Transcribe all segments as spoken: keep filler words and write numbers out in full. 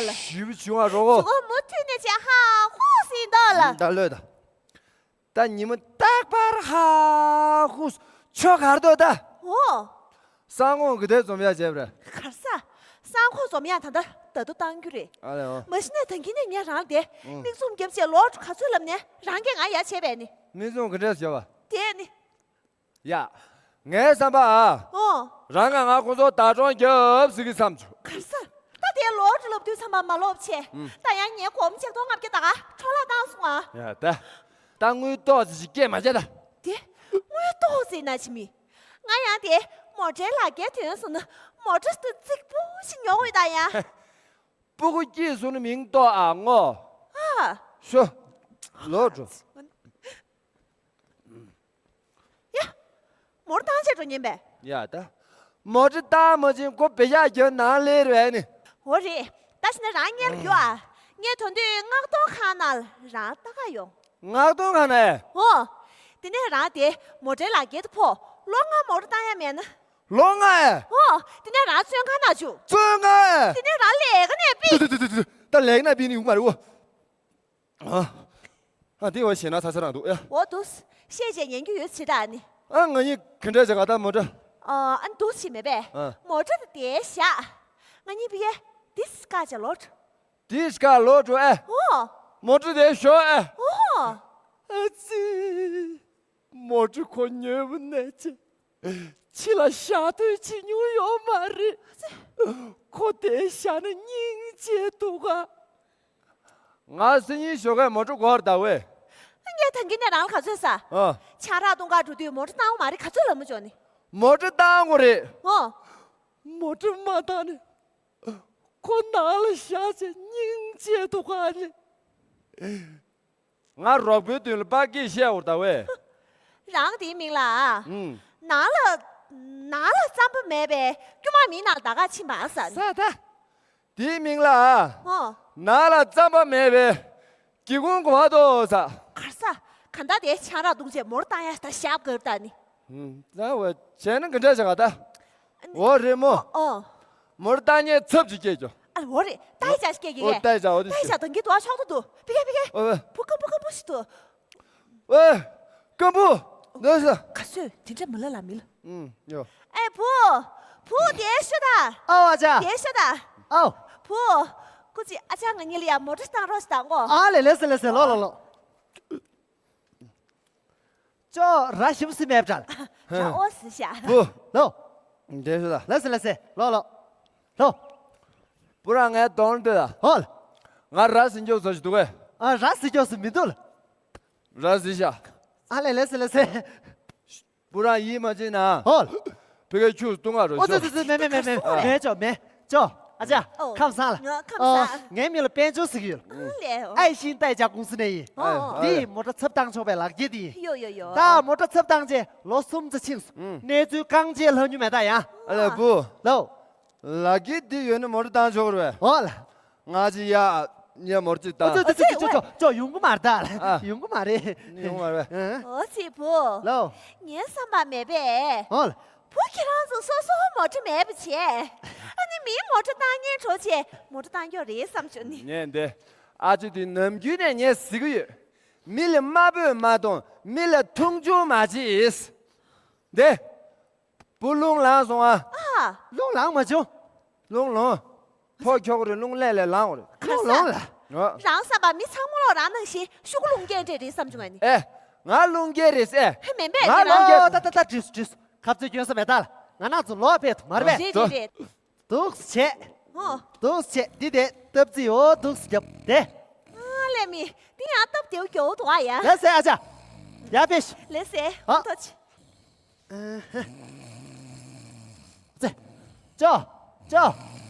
ཞིབ་བྱུང་བ་རོགས། ཞུ་གོ་མུ་མཐུད་ནས་བྱས་ཧ་ཧུ་ཟིན་འདུག་ལ། ད་ལོས་ད། ད་ཉིན་མོ་རྟག་པར་ཧ་ཧུ་ཆོ་གར་འདོད་ད། འོ། སང་དགོང་གི་དེ་འཛོམས་ཡག་བྱས་པ་རེད། གར་ས། སང་དགོང་འཛོམས་ཡག་ད་ལྟ་ད་དུ་བཏང་རྒྱུ་རེད། ཨ་ལེ་འོ། མ་གཞི་ནས་ད་གིན་ནས་ངས་རང་དེ་ཨང་། མིག་བཙུམ་རྒྱབ་བྱས་ལོག་འགྲོ་ག་ཚོད་ལབ་ནས་རང་གིས་ང་ཡ་བྱས་པས་ནི། མིག་བཙུམ་ག་འདྲས་བྱས་པ། དེ་ནི། ཡ། ངའི་བསམ་པ་ཨ། ཨོ། རང་ག་ང་ཁོང་ཚོ་ད་གྲོང་རྒྱབ་ཟིག་གི་བསམ་བྱུང་། གར་ས། ད་དེ་ལོག་འགྲོ་ལབ་དུས་བསམ་པ་མ་ལོབ་ཆེ། ཨུམ། ད་ཡང་ངའི་སྒོར་མོ་ཆིག་སྟོང་ལྔ་བརྒྱ་ད་ག་འཕྲོ་བརླག་བཏང་སོང་ཨ། ཡ་ད། ད་དངུལ་ཏོག་ཙི་ཞིག་སྐྱེལ་མ་བྱེད་ད། དེ། དངུལ་ཏོག་ཙི་ན་ཅི་མི། ང་ཡང་དེ་མོ་ཊའི་ལག་འཁྱེར་ཐོན་སོང་ན་མོ་ཊ་དེ་རྫིག་པོ་ཞིག་ཉོ་འོས་ད་ཡ། སྤུ་གུ་སྐྱེས་སོང་ན་མིང་ཏོག་ཨ་ངོ་། ཨ། ཤོ། ལོག་འགྲོ། ཡ། མོ་ཊ་བཏང་བྱས་འགྲོ་ཉན་པས། ཡ་ད། མོ་ཊ་བཏང་མ་ཕྱིན་ཁོ་བེ་ཤག་གྱོན་ནང་སླེབས་རེད་ནི། འོ་རེད། ད་ཕྱིན་ན་རང་གཉེར་རྒྱུ་ཨ། ངས་དོན་དུས་མངགས་གཏོང་ཁང་ནང་ལ་རང་ལྟ་ག་ཡོང་། མངགས་གཏོང་ཁང་ནས། འོ། དེ་ནས་རང་དེ་མོ་ཊའི་ལག་འཁྱེར་དུ་ཕོག་ལོ་ལྔ་མོ་ཊ་བཏང་ཡ་མེད་ན། ལོ་ལྔ་ཨེ། འོ། དེ་ནས་རང་བཙོན་ཁང་ནང་བཅུག་བཙོན་ཁང་ཨེ། དེ་ནས་རང་ལས་ཀ་ནས་ཕུད། ད་ལས་ཀ་ནས་ཕུད་ནི་ཡོང་མ་རེད་འོ། ཨ། ཨ་དེ་བ་ཞེ་ན་ཚ་ཚ་རང་འདུག་ཨ། འོ་འདུག་བཤད་བྱས་ཉན་རྒྱུ་ཡོད་ཅི་ད་ནི། ཨ་ང་གཉིས་ག་འདྲ་བྱེད་ག་ད་མོ་ཊ། ཨ་ཨ་འདུག་ཅི་མེད་པས། ཨ། མོ་ཊ་དེ་དེ་བཞག་ང་གཉིས་ཕ་གི་དེ་སྐད་ཆ་ལོག་འགྲོ། དེ་སྐད་ལོག་འགྲོ་ཨེ། འོ། མོ་ཊ་དེ་ཞོག་ཨེ། འོ། ཨ་ཙི། མོ་ཊ་ཁོ་ཉོས་པ་ནས་ཅི། ཕྱི་ལ་བཞག་དུས་ཅི་ཉུང་ཡོད་མ་རེད། ཁོ་དེ་བཞག་ན་སྙིང་རྗེ་འདུག་ག་ང་སང་ཉིན་ཞོགས་ཀས་མོ་ཊ་སྒོར་ཟླ་བས། ངས་ད་གིན་ནས་རང་ལ་ག་ཚོད་ཟ། ཨ། ཆང་རག་བཏུང་ག་འགྲོ་དུས་མོ་ཊ་བཏང་བ་མ་རེད་ག་ཚོད་ལབ་མ་བྱུང་ནི། མོ་ཊ་བཏང་དགོས་རེད། ཨོ། མོ་ཊ་མ་བཏང་ནས་ཁོ་ནང་ལ་བཞག་བྱས་སྙིང་རྗེ་འདུག་ག་ནི། ང་རོགས་པོའི་མདུན་ལ་དཔའ་སྐད་བཤད་འོར་ད་བས། རང་དེའི་མིང་ལ། ཨུམ། ནང་ལ། ནང་ལ་རྩམ་པ་མེད་པའི་སྐྱོ་མ་མིའི་ནང་ལ་ད་ག་ཕྱིན་པ་ཟ། ས་ད། དེའི་མིང་ལ། ཨོ། ནང་ལ་རྩམ་པ་མེད་པའི་སྒེའུ་ཁུང་གོ་བ་ཏོ་ཟ། གར་ས། ག་འདྲ་དེ་ཆང་རག་བཏུང་བྱས་མོར་བཏང་ཡ་ད་ཞབས་གར་ད་ནི། ད་བས་བྱས་ན་ག་འདྲ་བྱ་ག་ད། འོ་རེད་མོ། ཨོ། མོར་བཏང་ཉེས་ཚབ་ཅིག་སྐྱེས་ཀྱོ། ཨ་འོ་རེད། ཏའི་ཅག་སྐྱེས་ཀྱི་ཨོ་རེད། ཏའི་ཅག་འོ་དེ་ཏའི་ཅག་དང་གི་དུ་བ་ཤོག་ཏུ་དུ། པི་ཀ་པི་ཀ་ཨོ་ཝེ། བུ་ཀམ་བུ་ཀམ་བུ་ཞིག་ཏུ། ཝེ། ཀམ་བུ། ནོས་ས། ག་སོས་དེ་འདྲ་མ་ལ་ལ་མི་ལ། ཨུམ་ཡོ། ཨེ་བུ། བུ་དེ་ཤོད་ད། ཨའོ་ཨ་ཅག་དེ་ཤོད་ད། ཨའོ། བུ། ཀུ་ཅི་ཨ་ཅག་ང་གཉིས་ལ་ཡ་མོ་ཊ་བཏང་རོགས་ཞིག་དང་གོ། ཨ་ལེ་ལེ་སེ་ལེ་སེ་ལོ་ལོ་ལོ། ཅོ་ར་ཞིམ་སི་མེབ་ཅལ། ཅ་ཨོ་སི་ཤ། བུ། ལོ། འདྲེ་ཤོ་ད། ལ་སི་ལ་སི་ལོ་ལོ། ལོ། བུ་ར་ངའི་གདོང་ལ་ལྟོས་ད། ཧོལ། ང་ར་སི་འཇོག་ཟ་ཞིག་འདུག་གས། ཨ་ར་སི་འཇོག་སི་མི་འདུག་ལ། ར་སི་ཤ། ཨ་ལེ་ལ་སི་ལ་སི། བུ་ར་ཡིད་མ་ཆེས་ན། ཧོལ། ཕ་གིའི་ཆུ་བཏུང་ང་རོ་ཨོ་ཤོ། ཙི་ཙི་ཙི་མེ་མེ་མེ་མེ་ཨ། མེ་ཅོ་མེ། ཅོ། ཨ་ཅག་ཨོ། ཁམས་བཟང་ལ། ང་ཁམས་ཨོ། བཟང་། ངའི་མིང་ལ་དཔལ་འབྱོར་ཟེར་གྱི་ཡོད། ཨ་ལེ་ཨོ། ཨའི་ཤིང་ཏའི་ཅག་ཀུང་སི་ནས་ཡིན། ཨོ་ཨོ། འདི་ཡིས་མོ་ཊ་ཚབ་བཏང་ཆོག་པའི་ལག་འཁྱེར་འདི་ཡིན། ཡོ་ཡོ་ཡོ། ད་མོ་ཊ་ཚབ་བཏང་རྗེས་ལོ་གསུམ་ཙམ་ཕྱིན་སོང་། ཨུམ། གནས་ཚུལ་རྐང་རྗེས་ལྷག་རྒྱུ་མེད་ད་ཡ། ཨ་ལེ་བུ། ལོ། ལག་འཁྱེར་འདི་ཡོད་ན་མོ་ཊ་བཏང་ཆོག་གི་རེད་པས། ཨོ་ལ། ང་ཅི་ཡ། ཉེ་མོར་ཅི་ད། ཨོ་ཙི་ཙི་ཙི་ཙི་ཙི་ཙི་ཡོང་གི་མ་རེད་ད། ཨ། ཡོང་གི་མ་རེད། ཡོང་གི་མ་རེད། ཨ། ཨོ་ཙི་བུ། ལོ། ངའི་བསམ་པ་མེད་པས། ཨོ་ལ། བུ་ཁྱེད་རང་ཚོ་སོ་སོ་མོ་ཊ་མེད་པ་བྱས། ཨ་ནི་མིའི་མོ་ཊ་བཏང་ཉན་འགྲོ་བྱས་མོ་ཊ་བཏང་རྒྱུ་རེད་བསམ་བྱུང་ནི། ངས་འདི། ཨ་ཅེ་དེ་ནམ་རྒྱུན་ནས་ངས་ཟེར་གི་ཡོད། མི་ལ་དམའ་འབེབས་མ་གཏོང་། མི་ལ་མཐོང་ཆུང་མ་བྱེད། འདི། བུ་རླུང་ལངས་སོང་ཨ། ཨ། རླུང་ལངས་མ་བྱུང་། རླུང་ལངས། ཕོ་ཁྱོག་རེ་རླུང་ལས་ལས་ལངས་རེད། རླུང་ལངས་ལ། ཨ། རང་བསམ་པ་མི་ཚང་མ་ལོག་རང་ནང་བཞིན་ཤུགས་རླུང་རྒྱས་འདྲེ་རེད་བསམ་བྱུང་ཨ་ནི། ཨེ། ང་རླུང་རྒྱས་རེད་ཟེ། ཧེ་མེན་པས་ང་རླུང་རྒྱས། ཨོ་ད་ད་ད་བྲིས་སོ་བྲིས་སོ། ཁ་རྩོད་སྐྱོན་ས་མེད་ད་ལ། ང་ནང་ཚོ་ལོག་ཕེབས་ཐུབ་མ་རེད་པས། རེད་རེད་རེད། འདུག་སེ་བྱས། ཨོ། འདུག་སེ་བྱས་འདི་དེ་སྟབས་ཙི་ཡོ་འདུག་སེ་རྒྱབ་དེ། ཨ་ལས་མི། འདི་ཡང་སྟབས་བདེའུ་རྒྱོ་འདུག་ཨ་ཡ། ལ་སེ་ཨ་ཅག་ཡ་ཕེ་ཤི། ལ་སེ། ཨ། ཐོ་ཆི། ཙེ། ཅོ། ཅོ།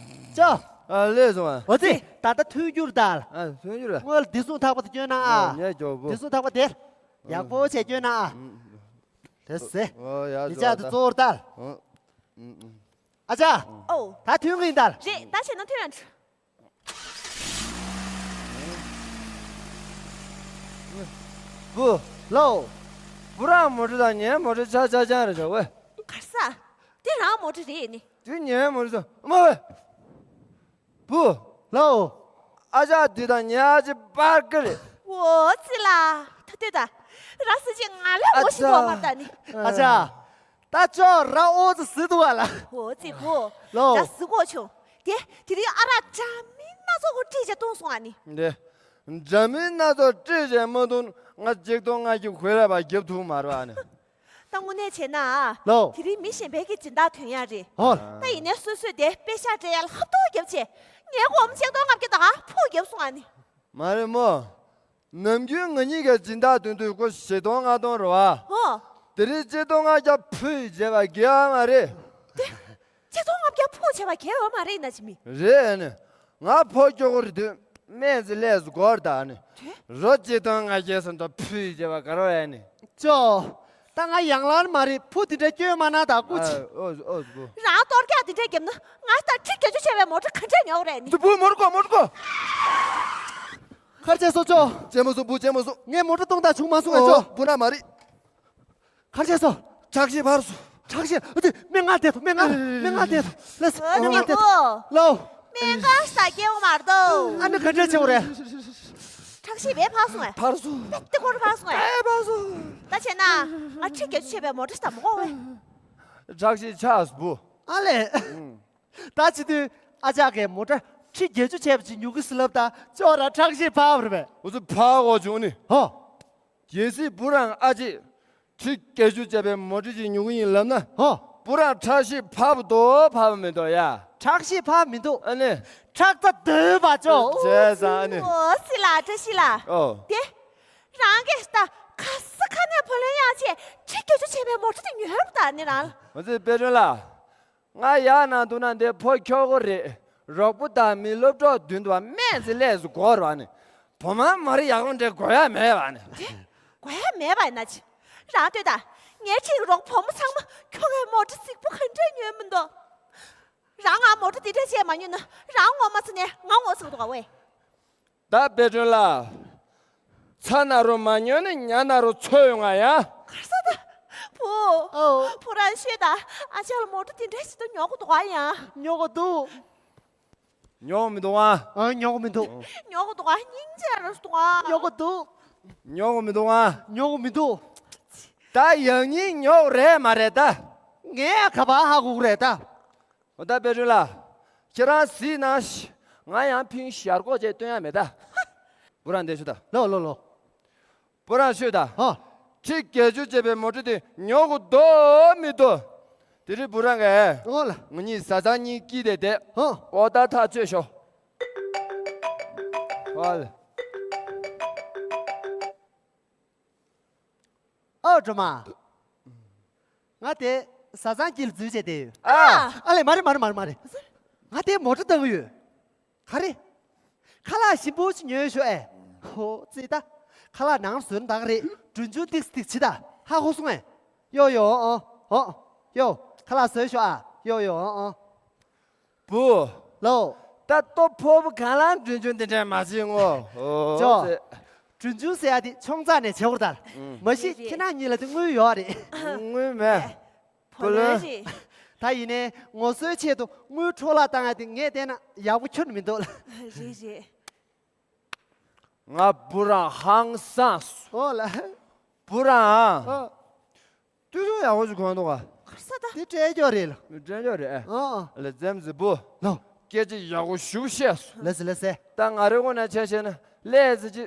ཅོ། ཨ་ལས་སོང་ཨ། འོ་ཙི། ད་ལྟ་ཐུན་འགྱུར་ད་ལ། ཨ་ཐུན་འགྱུར་ལ། སྔོན་ལ་བདེ་སྲུང་ཐག་པ་དེ་སྐྱོན་ན་ཨ། ཨ་ཉལ་རྒྱོ་བུ། བདེ་སྲུང་ཐག་པ་དེ། ཡག་པོ་བྱས་སྐྱོན་ན་ཨ། ཨ། དེ་སེ། ཨོ་ཡ་མི་ཅག་དེ་གཙོ་བོར་ད་ལ། ཨ་ཅག་ཨོ། ད་ཐུན་གི་ཡིན་ད་ལ། རེད་ད་བྱས་ན་ཐུན་ཡང་། བུ། ལོ། བུ་རང་མོ་ཊ་དང་ངའི་མོ་ཊ་ཆ་ཆ་ཆ་རེད་བྱ་བས། གར་ས། དེ་རང་མོ་ཊ་རེད་ནི། དེ་ངའི་མོ་ཊ་དང་མ་བས། བུ། ཏོ། ཨ་ཅག་འདི་དང་ངའི་ཨ་ཅེ་པར་ཀི་རེད། འོ་ཙི་ལ། ད་ལྟོས་ད། ར་སི་ཅིག་ང་ལ་ཨ་ངོ་ཤེས་ཅག་གོ་མ་ད་ནི། ཨ་ཅག་ད་ཅོག་ར་ཨོ་ཙི་ཟི་འདུག་བ་ལ། འོ་ཙི་བུ། ལོ། ར་སི་གོ་ཆུང་། དེ་དེ་རིང་ཨ་རག་འདྲ་མིན་སྣ་ཚོགས་ཀོ་བཀྲིས་བྱས་བཏུང་སོང་ཨ་ནི། འདི། འདྲ་མིན་སྣ་ཚོགས་བཀྲིས་བྱས་མ་བཏུང་ང་ཆིག་སྟོང་ལྔ་བརྒྱ་གོ་ལ་བ་རྒྱབ་ཐུབ་མ་རེད་ཨ་ནི། ད་དངོས་གནས་བྱས་ན། ལོ། དེ་རིང་མི་གཞན་པའི་གི་སྦྱིན་བདག་ཐོན་ཡ་རེད། ཧོ། ད་ཡིན་ནའི་སོ་སོས་དེ་པེ་ཤག་སྤྲད་ཡ་ལ་ཧབ་ཐོབ་རྒྱབ་བྱས། ངའི་སྒོར་མོ་ཆིག་སྟོང་ལྔ་བརྒྱ་དང་ཕུག་རྒྱབ་སོང་ཨ་ནི། མ་རེད་མོ། ནམ་རྒྱུན་ང་གཉིས་ཀྱི་སྦྱིན་བདག་དོན་དུ་སྒོར་བཞི་སྟོང་ལྔ་སྟོང་རེད་བ། ཧོ། དེ་རིང་ཆིག་སྟོང་ལྔ་བརྒྱ་ཕུལ་བྱས་པ་དགེ་བ་མ་རེད། དེ། ཆིག་སྟོང་ལྔ་བརྒྱ་ཕུལ་བྱས་པ་དགེ་བ་མ་རེད་ན་ཅི་མི། རེད་ཨ་ནི། ང་ཕོ་སྐྱོ་གོ་རེད་དུས་སྨན་རྩིས་ལས་སུ་སྒོར་ད་ཨ་ནི། དེ། རོ་ཆིག་སྟོང་ལྔ་བརྒྱ་སོང་དུ་ཕུལ་བྱས་པ་དགའ་རོགས་ཨ་ནི། ཅོ། ད་ང་ཡང་ལར་མ་རེད་ཕུ་དེ་འདྲ་སྐྱོན་མ་ན་ད་ཀུ་ཅི། ཨ་ཨོ་ཨོ་ཨོ། རང་གཏོར་རྒྱག་དེ་འདྲ་བརྒྱབ་ན་ང་ད་ཁྲི་བརྒྱད་ཅུ་བྱས་པའི་མོ་ཊ་ག་འདྲས་ཉོ་གི་རེད་ནི། དུ་བུ་མོར་གོ་མོར་གོ། ཁར་ཆེ་སོ་ཅོ། ཅེ་མོ་སོ་བུ་ཅེ་མོ་སོ། ངས་མོ་ཊ་གཏོང་ད་བྱུང་མ་སོང་ངས་ཅོ། ཨོ་བུ་ན་མ་རེད། ཁར་ཆེ་སོ། ཁྲག་ཤེད་འཕར་སོ། ཁྲག་ཤེད་ཨ་ཙི་སྨན་ཁང་བསྡད་དོ་སྨན་ཁང་སྨན་ཁང་བསྡད་དོ་ལས་སྨན་ཁང་བསྡད་དོ་ལོ། སྨན་ཁང་ས་སྐྱེ་བོ་མར་དོ། ཨ་ནི་ག་འདྲས་ཆེ་བོ་རེད། ཁྲག་ཤེད་བས་འཕར་སོང་ངས། འཕར་སོང་། བས་ཏི་ཁོར་འཕར་སོང་ངས། ཨེ་འཕར་སོང་། ད་བྱས་ན་ང་ཁྲི་བརྒྱད་ཅུ་བྱས་པའི་མོ་ཊ་ཞིག་དམ་གོ་བས། ཁྲག་ཤེད་ཆག་སོ་བུ། ཨ་ལས། ད་བྱེད་དུས་ཨ་ཅག་གིས་མོ་ཊ་ཁྲི་བརྒྱད་ཅུ་བྱས་པ་ཅིག་ཉོ་གི་ཟེར་ལབ་ད་ཅོག་ར་ཁྲག་ཤེད་འཕར་བ་རེད་པས། འུ་ཚོ་འཕར་དགོས་བྱུང་ནི། ཧོ། གལ་སྲིད་བུ་རང་ཨ་ཅེ་ཁྲི་བརྒྱད་ཅུ་བྱས་པའི་མོ་ཊ་ཅིག་ཉོ་གི་ཡིན་ལབ་ན། ཧོ། བུ་རང་ཁྲག་ཤེད་འཕར་བ་འདུག་འཕར་བ་མི་འདུག་ཡ། ཁྲག་ཤེད་འཕར་མི་འདུག་ཨ་ནི། ཁྲག་རྩ་རྡོལ་བ་ཅོག་བྱས་ཙང་ཨ་ནི། ཨོ་སི་ལ་བཀྲ་ཤིས་ལ། ཨོ། དེ། རང་གིས་ད་ག་ས་ག་ནས་བུ་ལོན་གཡར་བྱས་ཁྲི་བརྒྱད་ཅུ་བྱས་པའི་མོ་ཊ་དེ་ཉོས་པ་ད་ནི་རང་། ང་ཚོའི་དཔལ་སྒྲོན་ལགས། ང་ཡག་ན་འདུག་ན་འདི་ཕོ་ཁྱོ་གོ་རེད། རོགས་པོ་དང་མི་སློབ་གྲོགས་མདུན་དུ་བ་སྨན་རྩིས་ལས་སུ་གོ་ར་ནི། བུ་མ་མ་རེད་ཡག་པོ་འདྲ་དགོས་ཡ་མེད་བ་ནི། དེ་དགོས་ཡ་མེད་པ་ཡིན་ན་ཅི། རང་ལྟོས་ད། ངའི་ཁྲིད་རོགས་བུ་མོ་ཚང་མ་ཁྱོ་གའི་མོ་ཊ་རྫིག་པོ་ག་འདྲས་ཉོས་མི་འདུག་རང་ང་མོ་ཊ་དེ་འདྲས་བྱས་མ་ཉོས་ན་རང་ངོ་མ་ཚ་ནས་ང་ངོ་ཚ་གི་འདུག་ག་ཝེ། ད་དཔལ་སྒྲོན་ལགས། ཚ་ན་རུ་མ་ཉོ་ནི་ཉ་ན་རུ་ཚོ་ཡོང་ང་ཡ། གར་ས་ད། བུ། ཨོ། བུ་རང་ཤོད་ད། ཨ་ཅག་ལ་མོ་ཊ་དེ་འདྲ་ཞིག་ཏུ་ཉོ་གི་འདུག་ཨ་ཡ། ཉོ་གི་འདུག་ཉོ་གི་མི་འདུག་ཨ། ཨ་ཉོ་གི་མི་འདུག་ཉོ་གི་འདུག་ཨ་སྙིང་རྗེ་རུ་འདུག་ཨ། ཉོ་གི་འདུག་ཉོ་གི་མི་འདུག་ཨ། ཉོ་གི་མི་འདུག་ད་ཡང་སྙིང་ཉོ་གི་རེད་མ་རེད་ད། ངས་ག་པར་ཧ་གོ་གི་རེད་ད། འོ་ད་དཔལ་སྒྲོན་ལགས། ཁྱེད་རང་གཟིགས་གནང་ཞིག་ང་ཡང་ཕིང་ཞར་ཀོག་ཅེས་སྟོན་ཡ་མེད་ད། བུ་རང་འདས་ཤོད་ད། ལོ་ལོ་ལོ། བུ་རང་ཤོད་ད། ཧོ། ཁྲི་བརྒྱད་ཅུ་བྱས་པའི་མོ་ཊ་དེ་ཉོ་དགོས་འདུག་མི་འདུག་དེ་རིང་བུ་རང་གས། ཨོ་ལ། ང་གཉིས་བཟའ་ཚང་གཉིས་ཀྱིས་དེ་དེ། ཧོ། ཨོ་ད་ཐག་ཆོད་ཤོག་ཨོ་ལ། ཨོ་སྒྲོལ་མ། ང་དེ་བཟའ་ཚང་དཀྱིལ་འཛུལ་བྱས་བསྡད་ཡོད། ཨ། ཨ་ལས་མ་རེད་མ་རེད་མ་རེད་མ་རེད། ང་དེ་མོ་ཊ་བཏང་གི་ཡོད། ག་རེ། ཁ་ལག་ཞིམ་པོ་ཞིག་ཉོས་ཤོག་ཨེ། ཧོ་ཙི་ད། ཁ་ལག་ནང་བཟོས་ན་ད་ག་རེད་གྲོན་ཆུང་ཏིག་ཏིག་ཇི་ད་ཧ་གོ་སོང་ཨེ། ཡོ་ཡོ་ཨོ་ཨོ། ཡོ། ཁ་ལག་བཟོས་ཤོག་ཨ། ཡོ་ཡོ་ཨོ་ཨོ། བུ། ལོ། ད་ལྟོ་ཕོ་བུ་གང་ལ་གྲོན་ཆུང་དེ་འདྲ་མ་བྱེད་ངོ་། ཨོ། ཅོ། ཙི། གྲོན་ཆུང་ཟེར་ཡ་དེ་ཆུང་ཙག་ནས་བྱེད་དགོས་ད། མ་གཞི་རེད་རེད། ཁྱེད་རང་གཉིས་ལ་དེ་དངུལ་ཡོད་རེད། དངུལ་མེད། བུ་ལོན་རེད། ད་ཡིན་ནའི་ངོ་སོའི་ཆེད་དུ་དངུལ་འཕྲོ་བརླག་བཏང་ཡ་དེ་ངས་བལྟས་ན་ཡག་པོ་ཁྱོན་མི་འདུག་ལ། རེད་རེད། ང་བུ་རང་ཧང་སངས་སོང་། ཨོ་ལ། བུ་རང་། ཨོ། ཏུས་ཚོད་ཡག་པོ་ཞིག་གོན་འདུག་ག་གར་ས་ད། དེ་སྤྲད་རྒྱུ་རེད་ལ། སྤྲད་རྒྱུ་རེད། ཨོ། ལ་འཛེམ་ཟི་བུ། ལོ། སྐད་ཆ་ཡག་པོ་ཞུ་བཤད་སོང་། ལ་ཟི་ལ་ཟེ། ད་ང་རའི་ངོས་ནས་ཆ་བཞག་ན་ལས་ཟི་ཅི།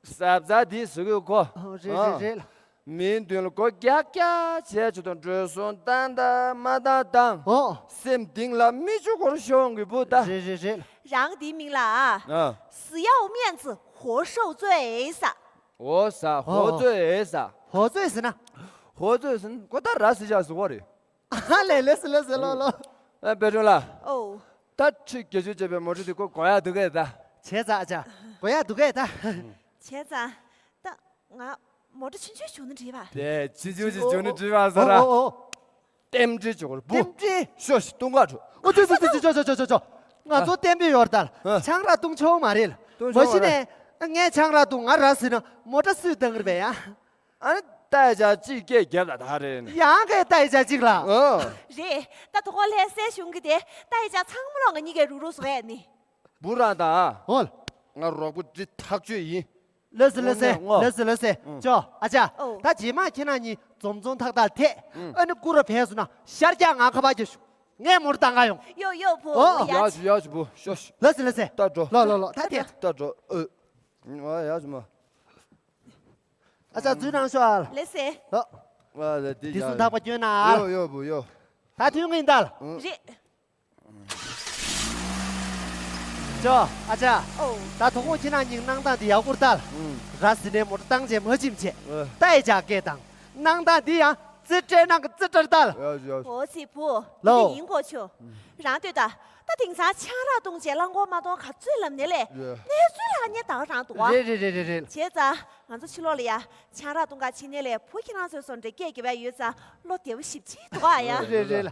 ཟབ་ཟ་དེ་ཟི་གོ་གོ། ཨོ་རེད་རེད་རེད་ལ། མིའི་མདུན་ལ་མགོ་རྒྱག་རྒྱག་བྱས་བྱས་དང་འགྲོ་སོང་བཏང་ད་མ་བཏང་བཏང་། ཨོ། སེམས་གཏིང་ལ་མིག་ཆུ་འཁོར་ཤོང་གི་བུ་ད། རེད་རེད་རེད། རང་དེའི་མིང་ལ། ཨ། 死要面子活受罪 ཟེར། འོ་ཟ་ཧོ་ཙོས་ཟ། ཧོ་ཙོས་ཟེར་ན། ཧོ་ཙོས་ཟེར་ན་ཁོ་ད་ར་སི་ཆགས་སུ་གོ་རེད། ཨ་ལེ་ལེ་སི་ལེ་སི་ལོ་ལོ། ཨ་པེ་ཀྲོན་ལགས། ཨོ། ད་ཁྲི་བརྒྱད་ཅུ་བྱས་པའི་མོ་ཊ་དེ་ཁོ་གོ་ཡ་འདུག་གས་ད། བྱས་ཙང་ཨ་ཅག་གོ་ཡ་འདུག་གས་ད། བྱས་ཙང་། ད་ང་མོ་ཊ་ཆུང་ཆུང་བྱུང་ན་འགྲིག་པ། དེ་ཆུང་ཆུང་ཞིག་བྱུང་ན་འགྲིག་པ་ཟེར་ར། ཨོ་ཨོ་ཨོ། རྟེན་འབྲེལ་བྱེད་དགོས་རེད་བུ། རྟེན་འབྲེལ། ཤོ་ཞིག་བཏུང་ག་འགྲོ། ཨོ་ཙི་ཙི་ཙི་ཙི་ཙི་ཙི་ཙི། ང་ཚོ་བརྟན་པོ་ཡོད་རེད་ད། ཨ། ཆང་རག་བཏུང་ཆོག་མ་རེད། བཏུང་མ་ཆོག་གཞི་མ་རེད། ནས་ངས་ཆང་རག་བཏུང་ང་ར་ཟིན་ན་མོ་ཊ་སུས་བཏང་གི་རེད་པས་ཡ། ཨ་ནི་ཏའི་ཅག་གཅིག་སྐད་རྒྱབ་ལ་ད་རེད་ནི། ཡང་གའི་ཏའི་ཅག་གཅིག་ལ། ཨོ། རེད། ད་དོ་གོ་ལྷ་སའི་གཞུང་གི་དེ་ཏའི་ཅག་ཚང་མ་ལོག་ང་གཉིས་ཀའི་རུག་རུག་བཟོ་ཡ་ནི། བུ་རང་དང་། ཨོ། ང་རོགས་པོ་འདི་ཐག་ཆོད་ཡིན། ལགས་སོ་ལགས་སོ། དངོས་གནས་ངོ་། ལགས་སོ་ལགས་སོ། ཨུ། ཅོ་ཨ་ཅག་ཨོ། ད་རྗེས་མ་ཁྱེད་རང་གཉིས་འཛོམས་འཛོམས་ཐག་ཐག་ཐད། ཨུ། ཨ་ནི་ཀུ་ར་བས་སོང་ན་ཤར་རྒྱག་ང་ཁ་པར་རྒྱག་ཤོག་ངས་མུར་བཏང་ག་ཡོང་། ཡོ་ཡོ་བུ། ཨོ། ཡ་ཡག་ཆུ་ཡག་ཆུ་བུ་ཤོ་ཤོ། ལགས་སོ་ལགས་སོ། ལྟ་འགྲོ། ལོ་ལོ་ལོ། ད་ཐད། ལྟ་འགྲོ། ཨོ། ཨ་ཡག་ཆུ་མ། ཨ་ཅག་འཛུལ་གནང་ཤོག་ཨ། ལགས་སོ། ལོ། ཨ་ལ་དེ་དེ་ཡག་སུ་ཐག་པ་སྐྱོན་ན་ཨ། ཡོ་ཡོ་བུ་ཡོ། ད་ཐུན་གིན་ད་ལ། ཨུ། རེད། ཅོ་ཨ་ཅག་ཨོ། ད་དོ་དགོང་ཁྱེད་རང་གཉིས་གནང་སྟངས་འདི་ཡག་པོར་ལྟ་ལ། ཨུ། ར་ཟི་ནའི་མོ་ཊ་བཏང་བྱས་མ་ཕྱིན་བྱས། ཨོ། ལྟ་ཡི་ཇག་སྐད་དང་། གནང་སྟངས་འདི་ཡང་རྩེ་སྤྲད་གནང་གི་རྩེ་སྤྲད་ལྟ་ལ། ཡ་ཡ། འོ་ཙི་བུ། ལོ། འདི་ཡིན་གོ་ཆོ། རང་ལྟོས་ད། ད་དེང་སང་ཆང་རག་བཏུང་བྱས་རླངས་འཁོར་མ་གཏོང་ག་ཚོད་ལབ་ནས་ལས། ཡ། གནས་ཚུལ་ལ་ཉེ་དག་རང་འདུག་ཨ། རེད་རེད་རེད་རེད། བྱས་ཙང་ང་ཚོ་ཕྱི་ལོགས་ལ་ཡ་ཆང་རག་བཏུང་ག་ཕྱིན་ནས་ལས་བུ་ཁྱེད་རང་ཚོའི་སོ་འདྲ་སྐད་རྒྱབ་ཡ་ཡོད་ཙང་བློ་བདེ་བོ་ཞིབ་ཅིག་འདུག་ཨ་ཡ། རེད་རེད་ལ།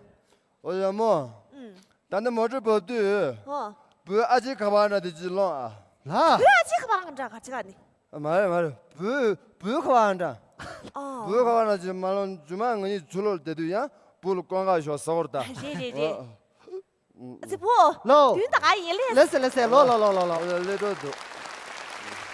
ཨོ་ཡ་མོ། ཨུམ། ད་ནི་མོ་ཊ་བབས་དུས། ཨོ། བུ་ཨ་ཅེ་ཁ་པར་འདྲ་དེ་ཅིག་སློང་ཨ། ལ། བུ་ཨ་ཅེ་ཁ་པར་འདྲ་ག་ཅི་ག་ནི། ཨ་མ་རེད་མ་རེད། བུ་བུ་ཁ་པར་འདྲ། ཨོ། བུ་ཁ་པར་འདྲ་ཅིག་མ་སློང་རྒྱུ་མ་ང་གཉིས་ཆུ་ལོག་བསྡད་དུས་ཡང་བུ་ལ་བཀོན་ཁ་ཞོག་ཟ་བར་ད། རེད་རེད་རེད། ཨོ། ཨ་ཙི་བུ། ལོ། དུས་ད་ག་ཡིན་ལེ། ལེ་སེ་ལེ་སེ་ལོ་ལོ་ལོ་ལོ་ལོ། ཨོ་ལེ་ལེ་འགྲོ་འདུག